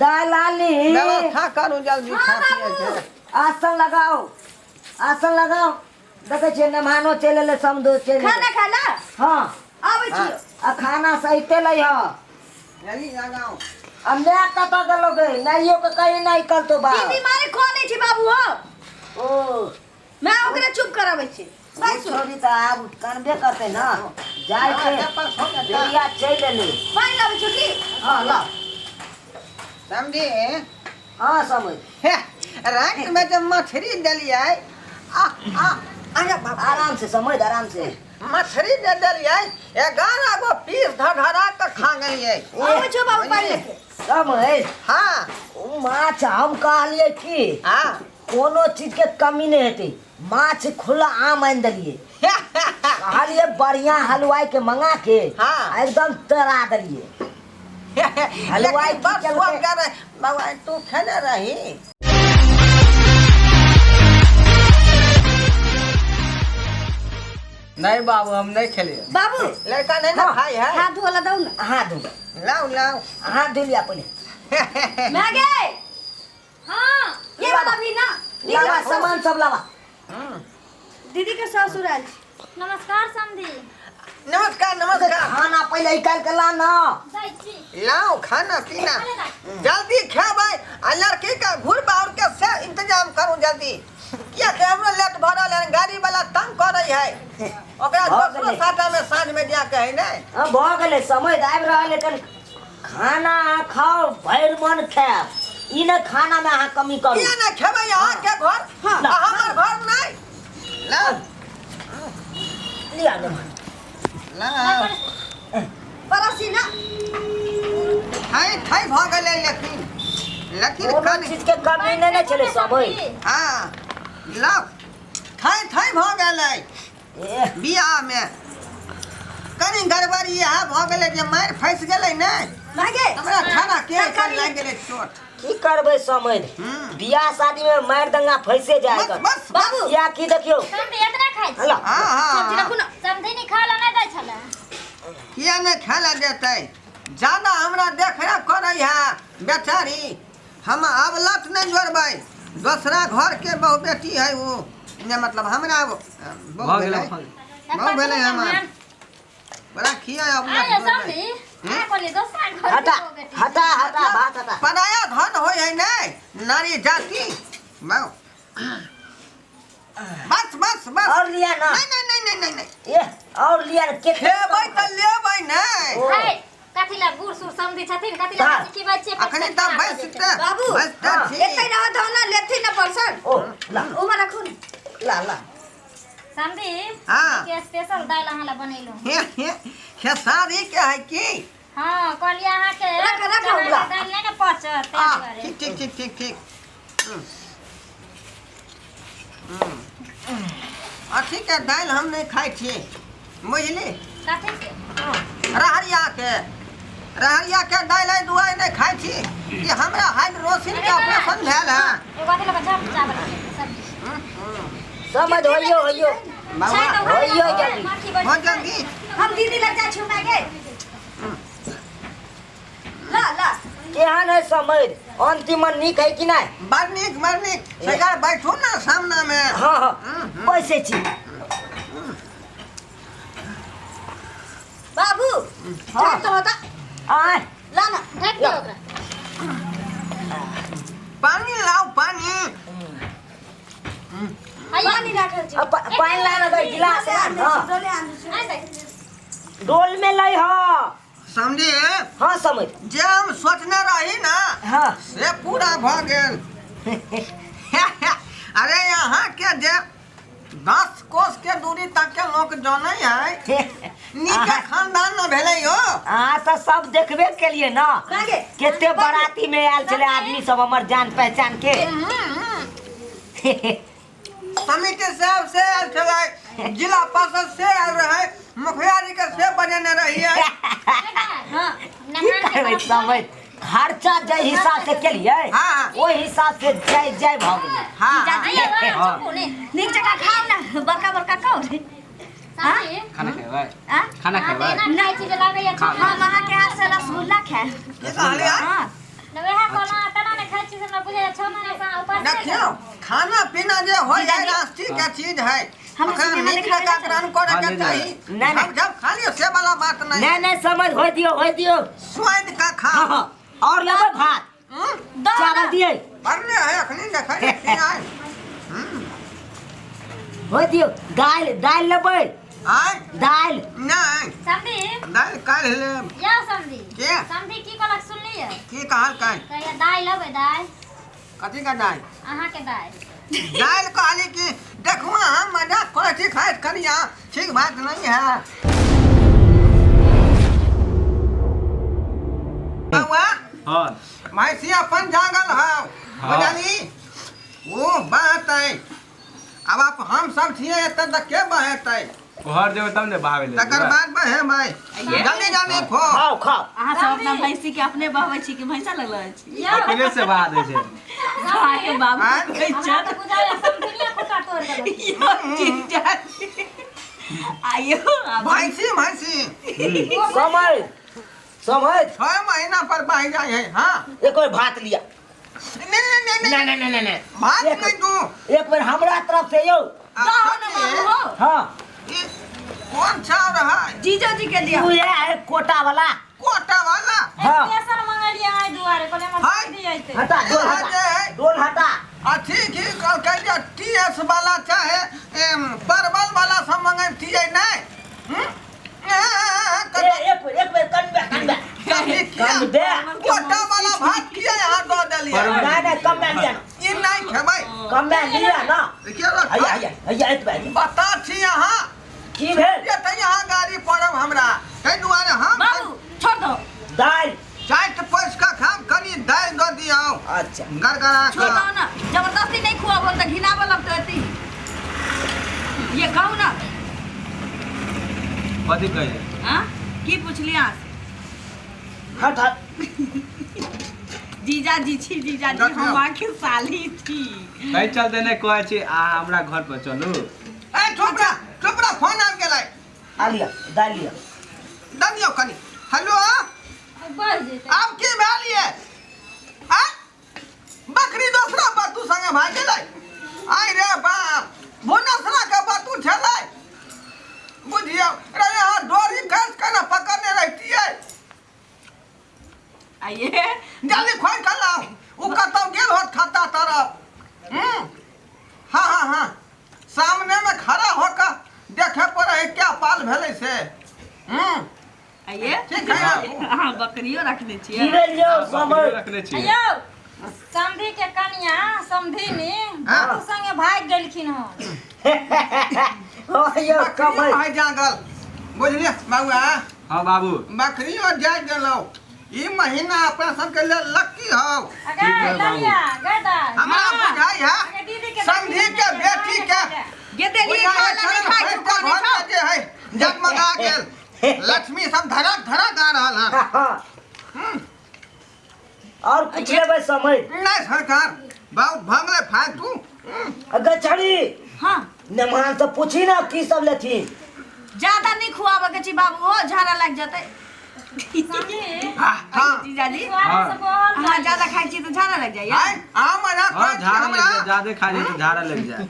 दाल आली। व्यवस्था करू जल्दी। हाँ, खा पिए बाबू। के। आसन लगाओ, आसन लगाओ। देखै छियै, मेहमानो चलि एलै, समधो चलि एलै। खाना खा ला। हँ। आबै छी। आ खाना सहिते लै ह। जल्दी लगाओ। आ माय कतऽ गेलो गे? नाइयो के कहीं नहीं कलतो बा। दीदी मारे खो लै छी बाबू हो। ओ। मैं ओकरे चुप कराबै छी। ओ छोरी तऽ आब कनबे करतै ने जाइ छै। बेरिया चलि एलै। पानि लाबै छी की? हँ, ला। समझी? हँ, समझ। हे, राति में जब मछली देलियै आ आ अरे बाप रे। आराम से समझ, आराम से। मछली दे देलियै, 11 गो पीस धधरा के खा गेलियै। आबै छौ बाबू पानि लेके। समझ। हाँ। ओ माछ हम कहलियै की कोनो चीज के कमी नहीं हेतै। माछ खुला आम आनि देलियै, कहलियै बढ़िया हलवाई के मंगा के आ एकदम तरा देलियै हलवाई। लेकिन बड़ की केलकै? सुअदगर रहे। बाबा, तू खेने रही? नहीं बाबू, हम नहीं खेलिए। बाबू। लड़का नहीं ना खाई है। हाथ धोला दऊ ना। हाथ धो। लाओ, लाओ। हाथ धो लिया पहले। मैं गए। हाँ। ये वाला भी ना। लावा, सामान सब लावा। दीदी के ससुर आयल छी। नमस्कार समधी। नमस्कार, नमस्कार। खाना पहले निकाल के ला ना। जाइ छी। लाओ खाना पीना, जल्दी खेबै आ लड़की के घूर बाउर के से इंतजाम करू जल्दी, किया कि हमरो लेट भऽ रहल है, गाड़ी वाला तंग करै है ओकरा। भऽ दोसरो गेलै। साटा में साँझ में जाके है ने। हाँ, भऽ गेलै। समय तऽ आबि रहल है। कन खाना अहाँ खाउ, भरि मन खायब। ई नहि खाना में अहाँ कमी करू। किया नहि खेबै? अहाँके घर आ हमर घर नहि? लाओ। लिया ने। लाओ। पड़ोसी ना। थाई थाई भऽ गेलै, लेकिन लेकिन कोनो कनि चीज के कमी नहि ने छलै समय। हँ, लाओ, थाई थाई भऽ गेलै। एह। बियाह मे कनि गड़बड़ी इएह भऽ गेलै जे मारि फँसि गेलै ने। मागे। हमरा थाना के तरकारी। लागि गेलै चोट। की करबै समझ, बियाह शादी में मारि दंगा फंसे जाए। बस, बस। बाबू। या की देखियौ। समधी, एतना खाइ छी? हला। हँ हँ। सब्जी राखू ना। समधी नहीं खाला नहि दै छलै। किया नहि खाय देतै? ज्यादा हमरा देखरेख करै है बेचारी। हम आब लत नहि जोड़बै। दोसरा घर के बहु बेटी है ओ ने, मतलब हमरा आब बहु भऽ गेलै। भेलै। भऽ गेलै। बहु भेलै हमर, बड़ा खिया आब लत आय जोड़बै। समधी, अहाँ कहलियै दोसरा घर के हटा। बहु बेटी। हटा, हटा, भात हटा। पराया धन होइ है ने नारी जाति। बहु, बस, बस, बस। और लिया ना। नहीं, नहीं, नहीं, नहीं, नहीं, नहीं। ए, और लिया ना के। खेबै तऽ लेबै नहि। ओ। है, कथी ला बूढ़ सूढ़ समधी छथिन, कथी ला हाँ। सिखबै छियै? अखनी तऽ बैसते बाबू। बैसते छी। एतै रह दो ना, लेथिन ना परसन। ओ ला। ओमे राखू ने। ला, ला। समधी हाँ। के स्पेशल दालि अहाँ ला बनेलहुँ। हे हे, खेसारी के है की? हाँ, कहलियै अहाँके रख, रख, चना के ला। दालि नहि ने पचत, आ ताहि दुआरे। ठीक, ठीक, ठीक, ठीक, ठीक। अथी के दालि हम नहि खाइ छी, बुझली? कथी के? रहरिया के, रहरिया के दालि एहि दुआरे नहि खाइ छी कि हमरा हाइड्रोसिन के ऑपरेशन भेल है। एगो अथी लऽ कऽ झप चावल के सब्जी। समझ, होइयो, होइयो। बाबा। छै तऽ उएह होइयो लऽ कऽ जल्दी। माखी बैठ हो जल्दी। हम दीदी लग जाइ छी मागे। ला, ला। केहन है समझ, अंतिम नीक है कि नहीं? बड़ नीक, बड़ नीक। सरकार, बैठू ना सामना में। हाँ हाँ, बैसे छी। बाबू। हाँ। तो होता। आय। ला ना। ढक दियौ ओकरा। पानी लाओ, पानी। हैया। पानी राखल छी। अब पानि ला ना, गिलास ला। हाँ। डोले आन छी। आइ देख। डोल में लै। हाँ। समझी? हाँ समझ। जे हम सोचने रही ना से पूरा भऽ गेल। अरे, यहाँ के जे 10 कोस के दूरी तक के लोग जानै है, नीके खानदान न भेलै यो। अहाँ तऽ सब देखबे केलिए ना। मागे। केते बराती में आयल छलै आदमी सब हमर जान पहचान के। समिति साहब से आयल छलै, जिला परिषद से आयल रहै, मुखिया जी के से बजेने रहियै। हाँ। की करबै समझ, खर्चा जाहि हिसाब से केलिए ओहि हिसाब से जय जय भऽ गेलै। हैया, चुप ने। नीक जकाँ खाउ ने, बड़का बड़का खाउ। समधी, खाना खेबै? आ? खाना अहाँ तऽ खेबै? एना खाइ छी जे लागैए खा। हम अहाँके हाथ से रसगुल्ला खायब। की कहलियै? हाँ। ने वएह कहलहुँ अहाँ तेना ने खाइ छी से हमरा बुझाइए 6 महीना से अहाँ उपास नहि देखियौ खाना पीना जे होइ है राष्ट्रीय के चीज है हमरा ओकरा सबके नीक खाना जकाँ ग्रहण करे हाँ, के ले चाही जाए। नहीं, नहीं। जब जब खा लियो से वाला बात नहीं नहीं नहीं समझ हो दियो हो दियो स्वाद का हाँ खाओ हाँ और लेबै भात हम्म, दो चावल ना। दिए बढ़ले है अखनी देखै छी आय हो दियो दालि दालि लेबै आय दालि नहीं समधी दालि काल्हि लेब यौ समधी के समधी की कहलक सुनलियै की कहल काल्हि कहैया दालि लेबै दालि कथी का दालि अहाँके दालि दालि कहली कि देखू हम मजाक करै छी खाइत कनिया ठीक बात नहीं है बउआ हाँ भैंसी अपन जागल हौ हाँ। बुझली ओ बहतै अब आप हम सब छियै एतऽ तऽ के बहेतै घर जेबै तब ने बहाबै ले तकर बाद बहेबै जल्दी जल्दी खो खाओ खाओ अहाँ सब अपना भैंसी के अपने बहबै छी कि भैंसा लग रहल छी यौ अपने से बहा दै छै अहाँके बाबू आँय? कहै हमरा छथि तऽ बुझाइए समधिनिये खुट्टा तोड़ि देलक यौ जीजा जी। आइयो आब भैंसी भैंसी समय समय 6 महीना पर बह जाइ है हाँ एक बेर भात लिया नहीं नहीं नहीं नहीं नहीं नहीं नहीं नहीं भात एक- नहीं दू एक बेर हमरा तरफ से यौ दहो ने बाबू हो हाँ ई कौन चाउर है जीजा जी के दिया तू ये है कोटा वाला कोटा वाला हाँ स्पेशल मंगेलियै अहाँ दुआरे कहलियै हमर हाय। समधी अयतै हटा डोल ये हटा जे है डोल हटा अथी की कहलकै जे टी एस वाला चाहे परवल वाला सब मंगैतियै नहि हम्म? ए, ए, एक बेर एक बेर कनबे कनबे कभी किया कनबे कोटा वाला भात किया यहाँ दऽ देलियै नहीं नहीं कम में लिया ना ई नहि खेबै कम में लिया ना देखियौ ने, हैया हैया हैया एतबे एतबे। बता छी अहाँ की भेल जे तऽ यहाँ गाड़ी पड़ब हमरा ताहि दुआरे हम बाबू छोड़ दो दालि चाटि पोसि कऽ खाम कनि दालि दऽ दियौ अच्छा गड़गड़ा छोड़ कऽ दो ना जबरदस्ती नहीं खुआबो तो घिनाबो लगतो एती ये कहू ना कथी कहिए हाँ की पूछली अहाँ से? हट हट जीजा जी छी जीजा जी देखियौ। हम आखिर साली छी ताहि चलते नहि कहै छी अहाँ हमरा घर पर चलू ए चुप रह चुप रह फोन आबि गेलै आ लिअ दालि लिअ दऽ दियौ कनि हेलो बढ़ जेतै आब की भेल ये आ बकरी दोसरा बतू संगे भागि गेलै आइ रे बाप भुनसरा के बतू छलै बुझियौ रे यहाँ डोरी कस के ने पकड़ने रहितियै आइए जल्दी खोलि कऽ लाउ ओ कतौ गेल होत खत्ता तरफ हँ हँ हँ सामने में खड़ा होकर देखे पड़े है क्या पाल भेलै से आइए ठीक है अहाँ बकरियो रखने की छियै भेल यौ समय रखने छियै यौ समधी के कनिया समधिनी हाँ। बाबू संगे भागि गेलखिन हन ओ यौ बकरियो कमल है जागल बुझलियै बउआ हाँ बाबू बकरियो जाय गेलौ ई महीना अपना सबके लेल लक्की हौ अगे ललिया गदा हमरा बुझाइ है अगे दीदी के समधी के बेटी के गे देलियै बुझाइ खाय ला नहि खाइ है छौ कोने घर छौ में जे है जगमगा गेल लक्ष्मी सब धड़क धड़क आ रहल हन और कुछ लेबै समय नहीं सरकार बहुत भंगले फालतू गछड़ी हाँ मेहमान से पूछी ना की सब लेथिन ज्यादा नहीं खुआबे के छी बाबू हो झाड़ा लागि जेतै समझी हाँ जीजाजी दुआरे से बोल अहाँ ज्यादा खाइ छी तऽ झाड़ा लागि जाइए आय आ मजा हाँ खाइ छी झाड़ा हमरा लग जाए ज्यादा खा जाए तो झाड़ा लग जाए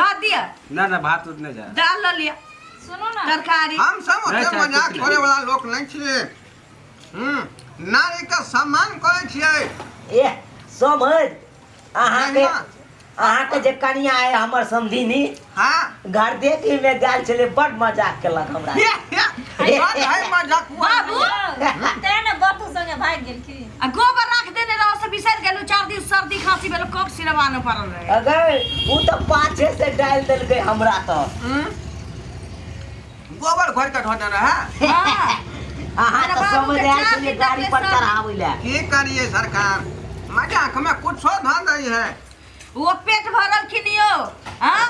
भात दिअ ना ना भात उत नहीं जाए दाल लऽ लिअ सुनू ना तरकारी हम सब नहीं ओते चाहे मजाक कुछ करे वाला लोक नहीं छियै नारी के सम्मान करै छियै ए समझ अहाँके नहीं ना। अहाँके जे कनिया है हमर समधिनी हाँ घर देखी में गेल छलै बड मजाक केलक हमरा हे, हे, बड है मजाक बाबू तें ने बतू संगे भागि गेलखिन आ गोबर राख देने रहो से बिसरि गेलहुँ 4 दिन सर्दी खांसी भेल कफ सिरप आनऽ पड़ल रहे अगर ओ तऽ पाछे से डालि देलकै हमरा तऽ गोबर घोर के धो देने है हाँ अहाँ अरे तऽ बाबू समझ के आयल चार छलियै दिन गाड़ी तक पर ले चढ़ाबै लए की करिए सरकार मजाक में कुछो धो दै है वो पेट भरलखिन यौ हाँ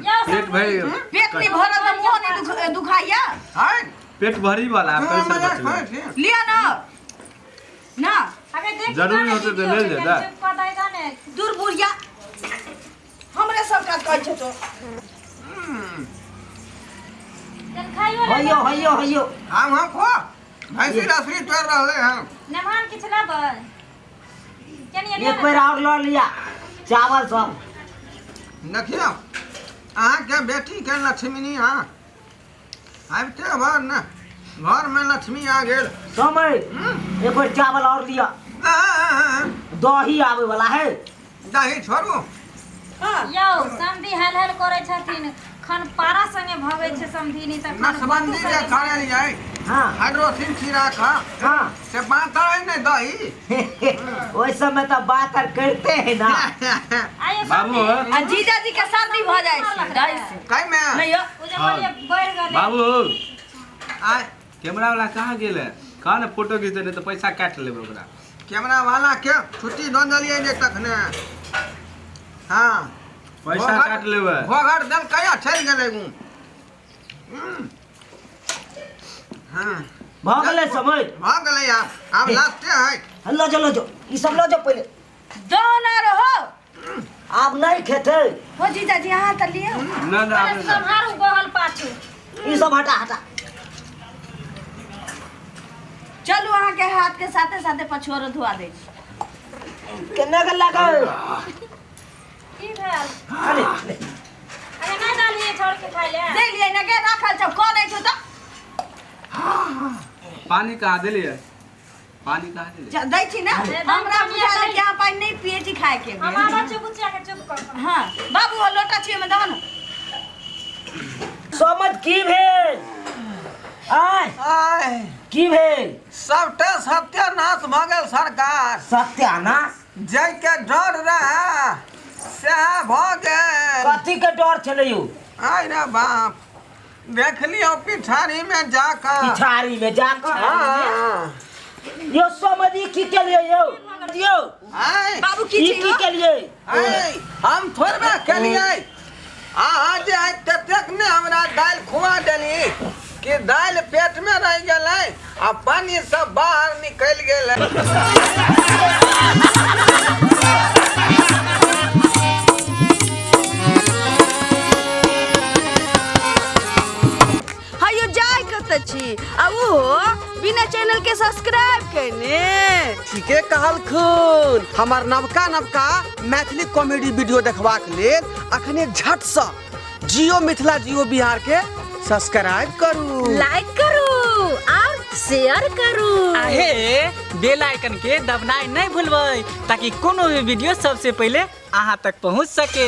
यौ पेट भरि पेट नहीं भरल तऽ मुँह नहीं दुखाइया है पेट भरी वाला हाँ, कैसे मजाक बचबै करै छी लिअ न ना अगे देख जरूरी होतै तऽ लेल जेतै। चुप कऽ दै दऽ ने दूर बुढ़िया हमरे सब काज कहै छौ तो जन खाइयो ले हैयो हैयो हैयो हम खो भैंसी रसरी तोड़ रहले हैं मेहमान किछु लेबै एक बेर और लऽ लिया चावल सब। देखियौ अहाँके बेटीके लक्ष्मी अहाँ आबिते घर ने घरमे लक्ष्मी आ गेल। समय एक बेर चावल और लिया। दही आवे वाला है। दही छोड़ू। यौ समधी हल हल करै छथिन, खन पारा संगे भगै छै समधिनी तऽ खन नसबंदी जे करेलियै। हाँ। हाइड्रोसिन छिड़ा कऽ। हाँ। से बात है ने दही। ओहि समय तऽ बात आर करते है ना। आइयो बाबू आ जीजाजी के सर्दी भऽ जाइ छै दही से। कैमे नहीं यौ। ओ जे बोलिए बढ़ि गेलै। बाबू आय कैमरा वाला कहाँ गेलै? कहाँ ने फोटो घिचते, नहीं तऽ पैसा काटि लेबै ओकरा। कैमरा वाला के छुट्टी दऽ देलियै जे तखने। हाँ पैसा काटि लेबै। घोघर देलकै आ चलि गेलै उ। हाँ भऽ गेलै समय। भऽ गेलै। आब आब लास्टे है। लऽ जाओ लऽ जाओ ई सब लऽ जाओ पहिले। दो ना रहो। आब नहीं खेते। हो जीजाजी अहाँ तऽ लिअ। ना ना आब नहि। सम्हारू बहल पाछू। ई सब हटा हटा। चलू अहाँ के हाथ के साथे साथे पछोरो धुआ दै छी। केने के लागल? की भेल? अरे अरे नहि डालिए छोड़ के खाइ ले। दे लिए ना के राखल छौ कह दै छौ तऽ। पानी कहाँ देलियै? पानी कहाँ देलियै? दै छी ना। हमरा बुझायल कि अहाँ पानि नहि पियै छी खाय के। हम आबै छी बुचिया के चुप कर। हाँ बाबू हो लोटा छी ओहिमे दहो ना। समझ की भेल? आय आय की भेल? सबटा सत्यानाश भऽ गेल सरकार। सत्यानाश? जाहिके डर रहे सएह भऽ गेल। कथी के डर छलै यौ? आय रे बाप देख लियौ पिछाड़ी में जाकऽ। पिछाड़ी में जाकऽ? हाँ। यो समझी की केलियै यौ? यौ आय बाबू की ई छी की यौ? केलियै? आय हम थोड़बे केलियै। अहाँ जे आइ ततेक ने हमरा दालि खुआ देली कि दालि पेटमे रहि गेलै आ पानि सब बाहर निकलि गेलै। हयो जाय कतऽ छी आ ओहो बिना चैनल के सब्सक्राइब केने? ठीके कहलखुन। हमर नवका नवका मैथिली कॉमेडी वीडियो देखबाक लेल अखने झटसँ जियो मिथिला जियो बिहार के सब्सक्राइब करू, लाइक करू और शेयर करू। आहे बेल आइकन के दबनाइ नहीं भूलबै ताकि कोनो भी वीडियो सबसे पहले अहाँ तक पहुँच सके।